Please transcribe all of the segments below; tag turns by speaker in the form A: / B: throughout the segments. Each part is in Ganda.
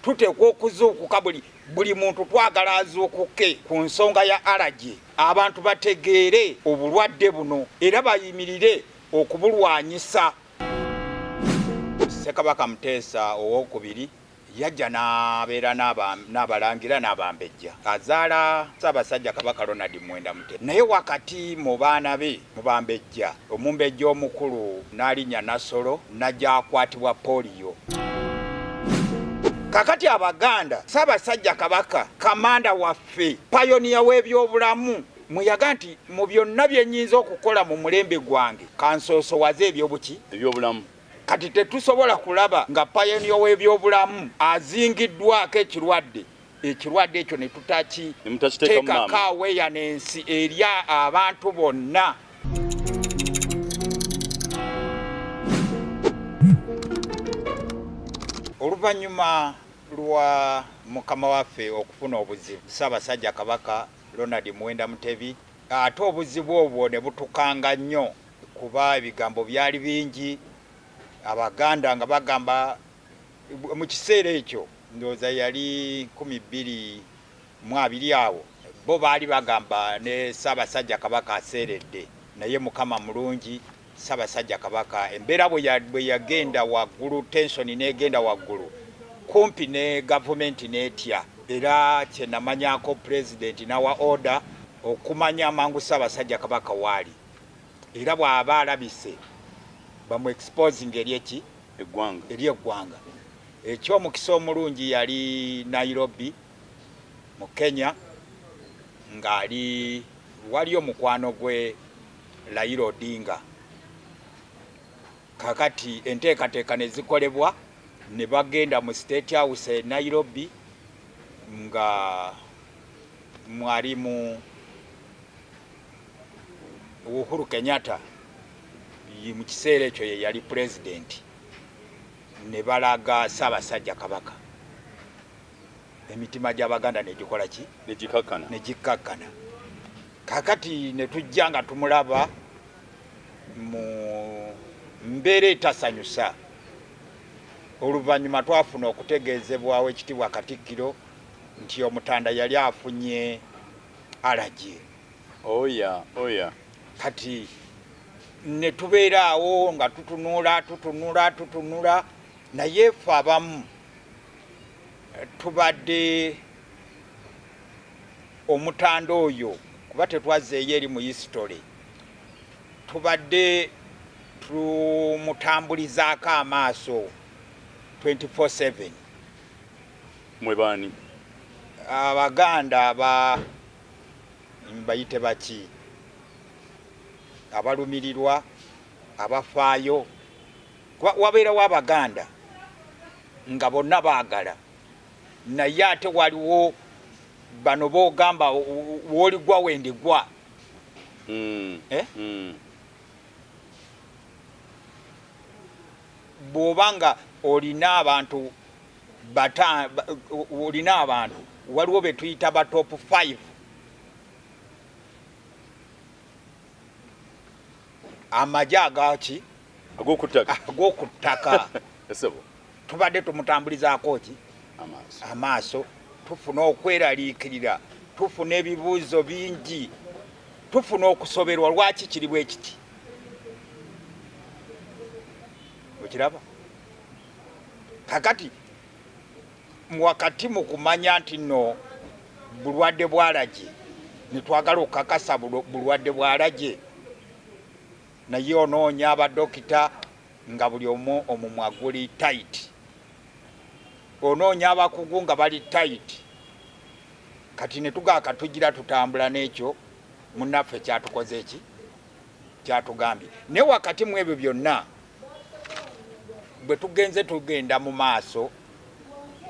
A: Tuteekwa okuzuukuka, buli muntu twagala azuukuke ku nsonga ya allergy, abantu bategeere obulwadde buno era bayimirire okubulwanyisa. Ssekabaka Muteesa owokubiri yajja n'abeera n'abalangira n'abambejja, azaala Ssaabasajja Kabaka Ronald Muwenda Mutebi, naye wakati mu baana be mu bambejja, omumbejja omukulu n'alinnya Nassolo n'ajja akwatibwa polio. Kakati Abaganda, Ssaabasajja Kabaka kamanda waffe, payoniya w'ebyobulamu, muyaga nti mu byonna bye nnyinza okukola mu mulembe gwange kansoosowaze ebyobuki?
B: Ebyobulamu.
A: Kati tetusobola kulaba nga payoniya w'ebyobulamu azingiddwako ekirwadde, ekirwadde ekyo ne tutakiteekako awareness eri abantu bonna. Oluvannyuma lwa mukama waffe okufuna obuzibu, Ssaabasajja Kabaka Ronald Muwenda Mutebi, ate obuzibu obwo ne butukanga nnyo kuba ebigambo byali bingi, Abaganda nga bagamba mu kiseera ekyo ndowooza yali 2020 awo, bo baali bagamba ne Ssaabasajja Kabaka aseeredde, naye Mukama mulungi, Ssaabasajja Kabaka embeera bwe yagenda waggulu, tension n'egenda waggulu kumpi ne gavumenti n'etya, era kye namanyako pulezidenti n'awa order okumanya amangu Ssaabasajja Kabaka waali, era bw'aba alabise bamu exposing eri eki?
B: Eggwanga.
A: Eri eggwanga. Eky'omukisa omulungi yali Nairobi mu Kenya, ng'ali waliyo mukwano gwe Raila Odinga. Kakati enteekateeka ne zikolebwa ne bagenda mu State House e Nairobi nga mwali mu Uhuru Kenyatta, mu kiseera ekyo ye yali pulezidenti, ne balaga Ssaabasajja Kabaka. Emitima gy'Abaganda ne gikola ki?
B: Ne gikakkana.
A: Ne gikkakkana. Kakati ne tujja nga tumulaba mu mbeera etasanyusa. Oluvannyuma twafuna okutegeezebwa Oweekitiibwa Katikkiro nti Omutanda yali afunye allergy.
B: Oya, oya.
A: Kati ne tubeera awo nga tutunula, tutunula, tutunula, naye ffe abamu tubadde Omutanda oyo kuba tetwazzeeyo eri mu history, tubadde tumutambulizaako amaaso 24/7.
B: Mwe baani?
A: Abaganda aba mbayite baki, abalumirirwa, abafaayo, kuba wabeerawo Abaganda nga bonna baagala, naye ate waliwo bano b'ogamba w'oligwa wendigwa. Bw'oba nga olina abantu olina abantu, waliwo be tuyita ba top 5, amagye agaki?
B: Ag'okuttaka.
A: Ag'okuttaka. Tubadde tumutambulizaako ki? Amaaso. Tufuna okweraliikirira, tufuna ebibuuzo bingi, tufuna okusoberwa lwaki kiri bwe kiti. Okiraba? Kakati wakati mu kumanya nti nno bulwadde bwa allergy, ne twagala okukakasa bulwadde bwa allergy, naye onoonya abadokita nga buli omu omumwa guli tight, onoonya abakugu nga bali tight. Kati ne tugaaka tugira tutambula n'ekyo munnaffe kyatukoze ki kyatugambye. Naye wakati mu ebyo byonna bwe tugenze tugenda mu maaso,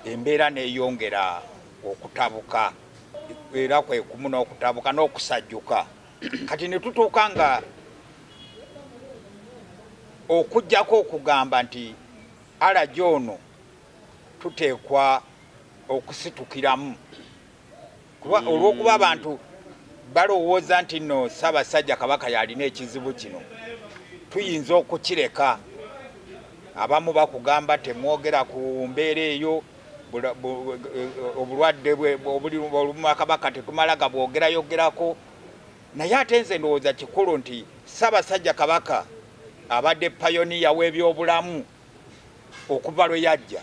A: embeera neeyongera okutabuka, era kwe kumu n'okutabuka n'okusajjuka. Kati ne tutuuka nga okuggyako okugamba nti allergy ono tuteekwa okusitukiramu, kuba olw'okuba abantu balowooza nti nno Ssaabasajja Kabaka y'alina ekizibu kino, tuyinza okukireka. Abamu bakugamba temwogera ku mbeera eyo, Obulwadde obuluma Kabaka tetumala gabwogerayogerako, naye ate nze ndowooza kikulu nti Ssaabasajja Kabaka abadde pioneer w'ebyobulamu okuva lwe yajja.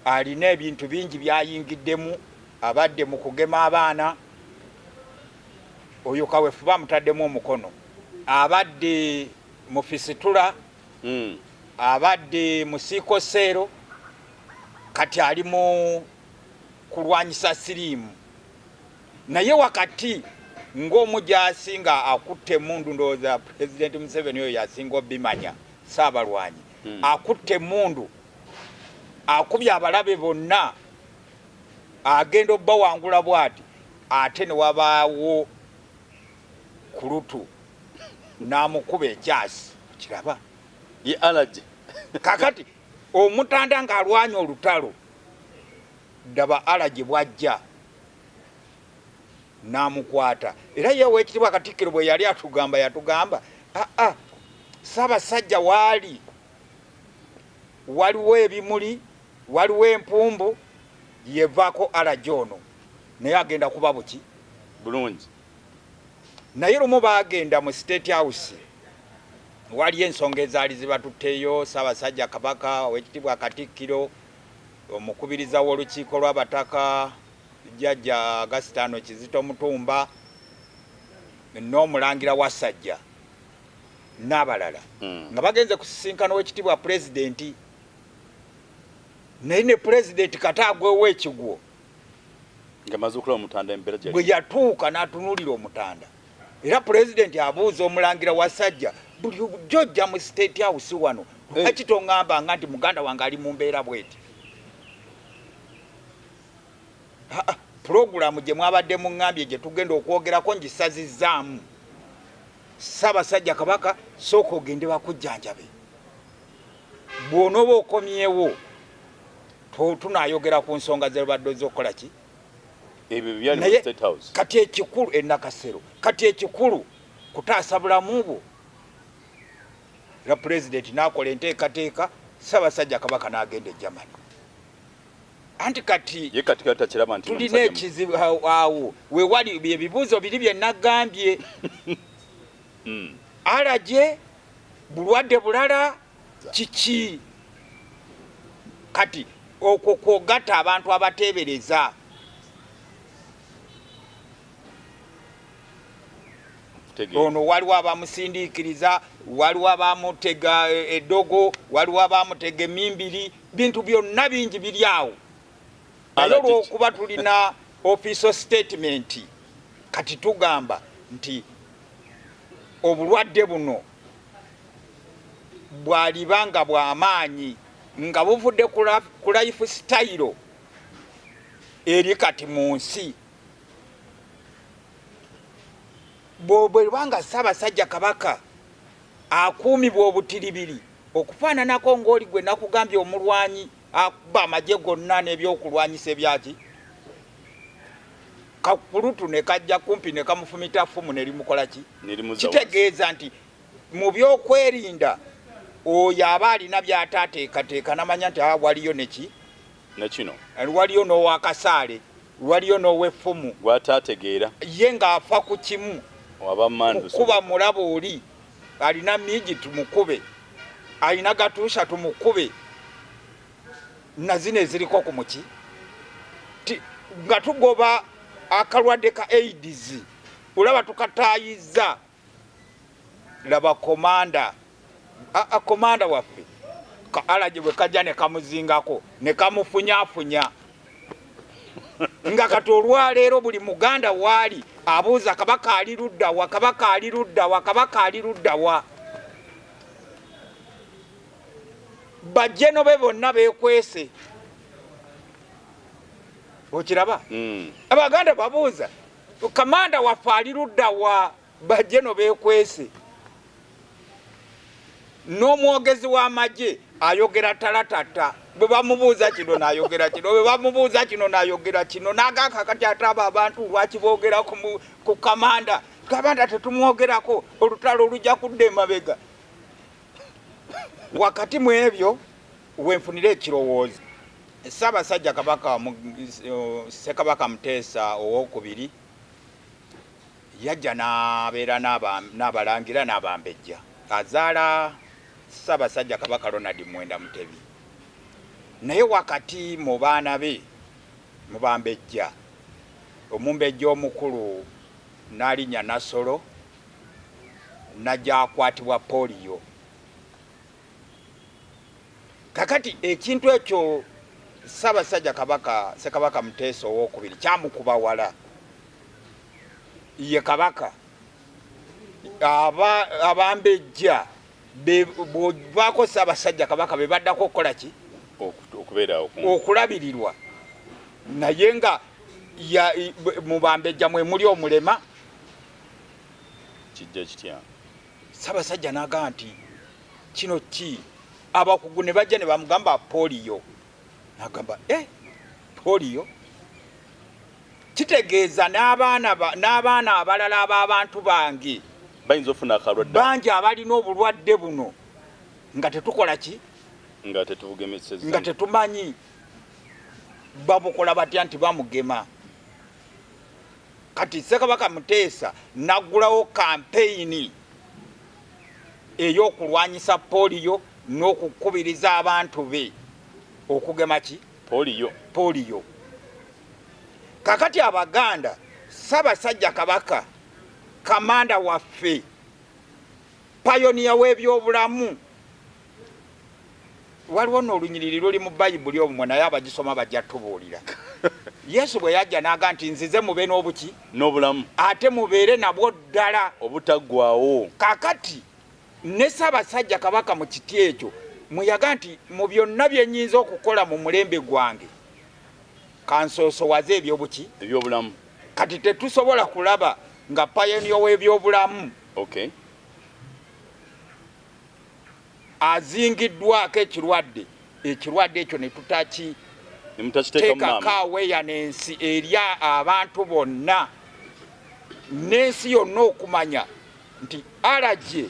A: Alina ebintu bingi byayingiddemu, abadde mu kugema abaana, oyo kaweefube amutaddemu omukono, abadde mu fistula, abadde mu sickle cell, kati ali mu kulwanyisa siriimu. Naye wakati ng'omujaasi nga akutte emundu, ndowooza Pulezidenti Museveni oyo yasinga obimanya, Ssaabalwanyi, akutte emundu, akubye abalabe bonna, agenda obbawangula bw'ati, ate ne wabaawo kulutu n'amukuba ekyasi, kiraba
B: ye allergy.
A: Kakati omutanda ng'alwanya olutalo, ddaba allergy bw'ajja n'amukwata. Era ye Oweekitiibwa Katikkiro bwe yali atugamba, yatugamba aa Ssaabasajja waali waliwo ebimuli, waliwo empumbu yevaako allergy ono, naye agenda kuba buki
B: bulungi.
A: Naye lumu baagenda mu State House, waliyo ensonga ezaali zibatutteyo, Ssaabasajja Kabaka, Oweekitiibwa Katikkiro, omukubiriza w'olukiiko lw'abataka Jjajja Augustano Kizito Mutumba, n'omulangira Wasajja n'abalala, nga bagenze kusisinkana Oweekitiibwa Pulezidenti. Naye ne Pulezidenti kata agwewo ekigwo
B: nga maze okulaba omutanda embeera gye
A: bwe yatuuka n'atunuulira omutanda. Era Pulezidenti abuuza omulangira Wasajja, buli jojja mu State House wano lwaki toŋŋambanga nti muganda wange ali mu mbeera bweti? Pulogulaamu gye mwabadde muŋŋambye gye tugenda okwogerako ngisazizzaamu. Ssaabasajja Kabaka, sooka ogende bakujjanjabe, bw'onooba okomyewo tunaayogera ku nsonga zebadde oz'okukola ki.
B: Ebyo byali mu
A: Naye
B: State House.
A: Kati ekikulu enakasero, kati ekikulu kutaasa bulamu bwo. Era Pulezidenti n'akola enteekateeka, Ssaabasajja Kabaka n'agenda e Germany. Anti kati
B: ye kati kati takiraba nti
A: tulina ekizibu awo wewali ebibuuzo biri bye nagambye. Allergy bulwadde bulala kiki? Kati okwo kwogatta abantu abateebereza. Ono waliwo abamusindiikiriza, waliwo abamutega eddogo, waliwo abamutega emimbiri, bintu byonna bingi biri awo. Naye olw'okuba tulina official statement, kati tugamba nti obulwadde buno bwaliba nga bw'amaanyi nga buvudde ku life style eri kati mu nsi. Bwebanga Ssaabasajja Kabaka akuumibwa obutiribiri okufaananako ng'oli gwe nakugambye omulwanyi akuba amagye gonna n'ebyokulwanyisa ebyaki, kakulutu ne kajja kumpi ne kamufumita ffumu ne limukola ki? Kitegeeza nti mu byokwerinda oyo aba alina by'ataateekateeka namanya nti waliyo neki
B: nekino,
A: waliyo n'owakasaale, waliyo n'oweffumu
B: gw'ataategeera,
A: ye ng'afa ku kimu kukuba mulaba oli alina migi tumukube, alina gatuusha tumukube, nazino eziriko ku muki nga tugoba akalwadde ka AIDS olaba tukataayiza. Laba komanda, komanda waffe ka allergy bwe kajja ne kamuzingako ne kamufunyafunya, nga kati olwaleero buli Muganda waali abuuza Kabaka ali ludda wa, Kabaka ali ludda wa, Kabaka ali ludda wa. Bajjeno be bonna beekwese, okiraba? Abaganda babuuza kamanda waffe ali ludda wa, bajjeno beekwese. N'omwogezi w'amagye ayogera talatata, bwe bamubuuza kino n'ayogera kino, bwe bamubuuza kino n'ayogera kino, n'agamba kati ate abo abantu lwaki boogera ku kamanda? Kamanda tetumwogerako, olutalo olujja kudda emabega. Wakati mu ebyo wenfunira ekirowoozo. Ssaabasajja Kabaka Ssekabaka Muteesa Owokubiri yajja n'abeera n'abalangira n'abambejja, azaala Ssaabasajja Kabaka Ronald Mwenda Mutebi. Naye wakati mu baana be mu bambejja, omumbejja omukulu Nnaalinnya Nassolo najja akwatibwa poliyo. Kakati ekintu ekyo Ssaabasajja Kabaka Ssekabaka Muteesa Owokubiri kyamukuba wala. Ye Kabaka abambejja bw'ovaako Ssaabasajja Kabaka be baddako okukola ki? Okulabirirwa. Naye nga mu bambejja mwe muli omulema.
B: Kijja kitya?
A: Ssaabasajja n'agamba nti kino ki? Abakugu ne bajja ne bamugamba poliyo. N'agamba poliyo kitegeeza n'abaana abalala ab'abantu bange
B: bayinza ofuna akalwadde,
A: bangi abalina obulwadde buno nga tetukola ki,
B: nga tetubugemesezza,
A: nga tetumanyi babukola batya nti bamugema. Kati Ssekabaka Muteesa n'aggulawo kampeyini ey'okulwanyisa poliyo n'okukubiriza abantu be okugema ki?
B: Poliyo.
A: Poliyo. Kakati Abaganda, Ssaabasajja Kabaka kamanda waffe, payoniya w'ebyobulamu. Waliwo n'olunyiriri luli mu Bayibuli omwo, naye abagisoma bajja tubuulira. Yesu bwe yajja n'aga nti nzize mube n'obuki?
B: N'obulamu.
A: Ate mubeere nabwo ddala.
B: Obutaggwaawo.
A: Kakati ne Ssaabasajja Kabaka mu kiti ekyo mwe yaga nti mu byonna bye nnyinza okukola mu mulembe gwange kansoosowaze ebyobuki?
B: Ebyobulamu.
A: Kati tetusobola kulaba nga payoniya w'ebyobulamu azingiddwako ekirwadde ekyo ne tutakiteekako awareness eri abantu bonna n'ensi yonna okumanya nti allergy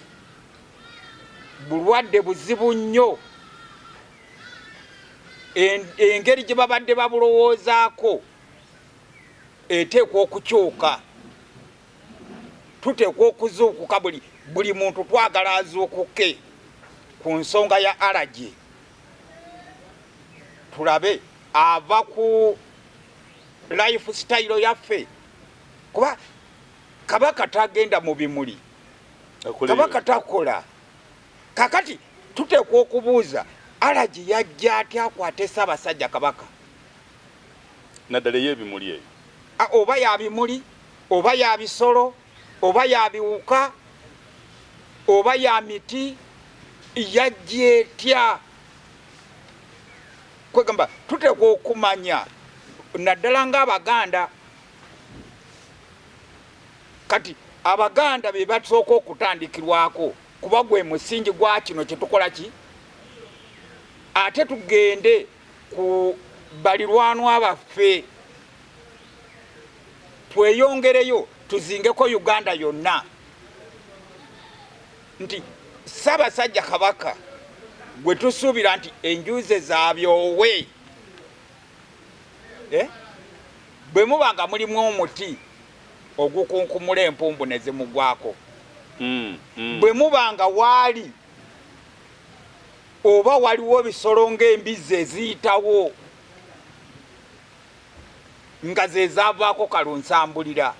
A: bulwadde buzibu nnyo. Engeri gye babadde babulowoozaako eteekwa okukyuka. Tuteekwa okuzuukuka, buli muntu twagala azuukuke ku nsonga ya allergy, tulabe ava ku life style yaffe, kuba Kabaka tagenda mu bimuli, Kabaka takola. Kakati tuteekwa okubuuza, allergy yajja atya akwate Ssaabasajja Kabaka?
B: Naddala ey'ebimuli eyo.
A: Oba ya bimuli, oba ya bisolo, oba ya biwuka, oba ya miti, yajja etya? Kwegamba tuteekwa okumanya naddala ng'Abaganda. Kati Abaganda be basooka okutandikirwako, kuba gwe musingi gwa kino kye tukola ki. Ate tugende ku balirwanwa baffe, tweyongereyo tuzingeko Uganda yonna nti Ssaabasajja Kabaka gwe tusuubira nti enjuze zabyowe, bwe muba nga mulimu omuti ogukunkumula empumbu ne zimugwako, bwe muba nga waali oba waliwo bisolo ng'embizzi eziyitawo nga ze zaavaako kalunsambulira,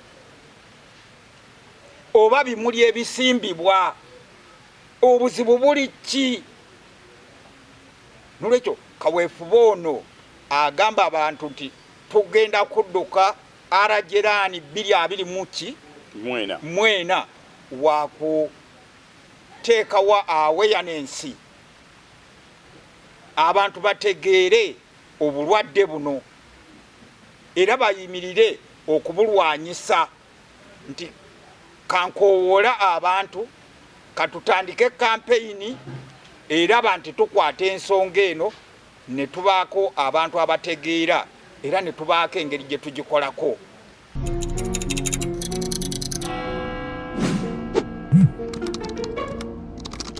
A: oba bimuli ebisimbibwa, obuzibu buli ki? Nolwekyo kaweefube ono agamba abantu nti tugenda kudduka Allergy Run 2024 wakuteekawo awareness, abantu bategeere obulwadde buno era bayimirire okubulwanyisa, nti kankowoola abantu katutandike kampeyini eraba nti tukwata ensonga eno ne tubaako abantu abategeera era ne tubaako engeri gye tugikolako.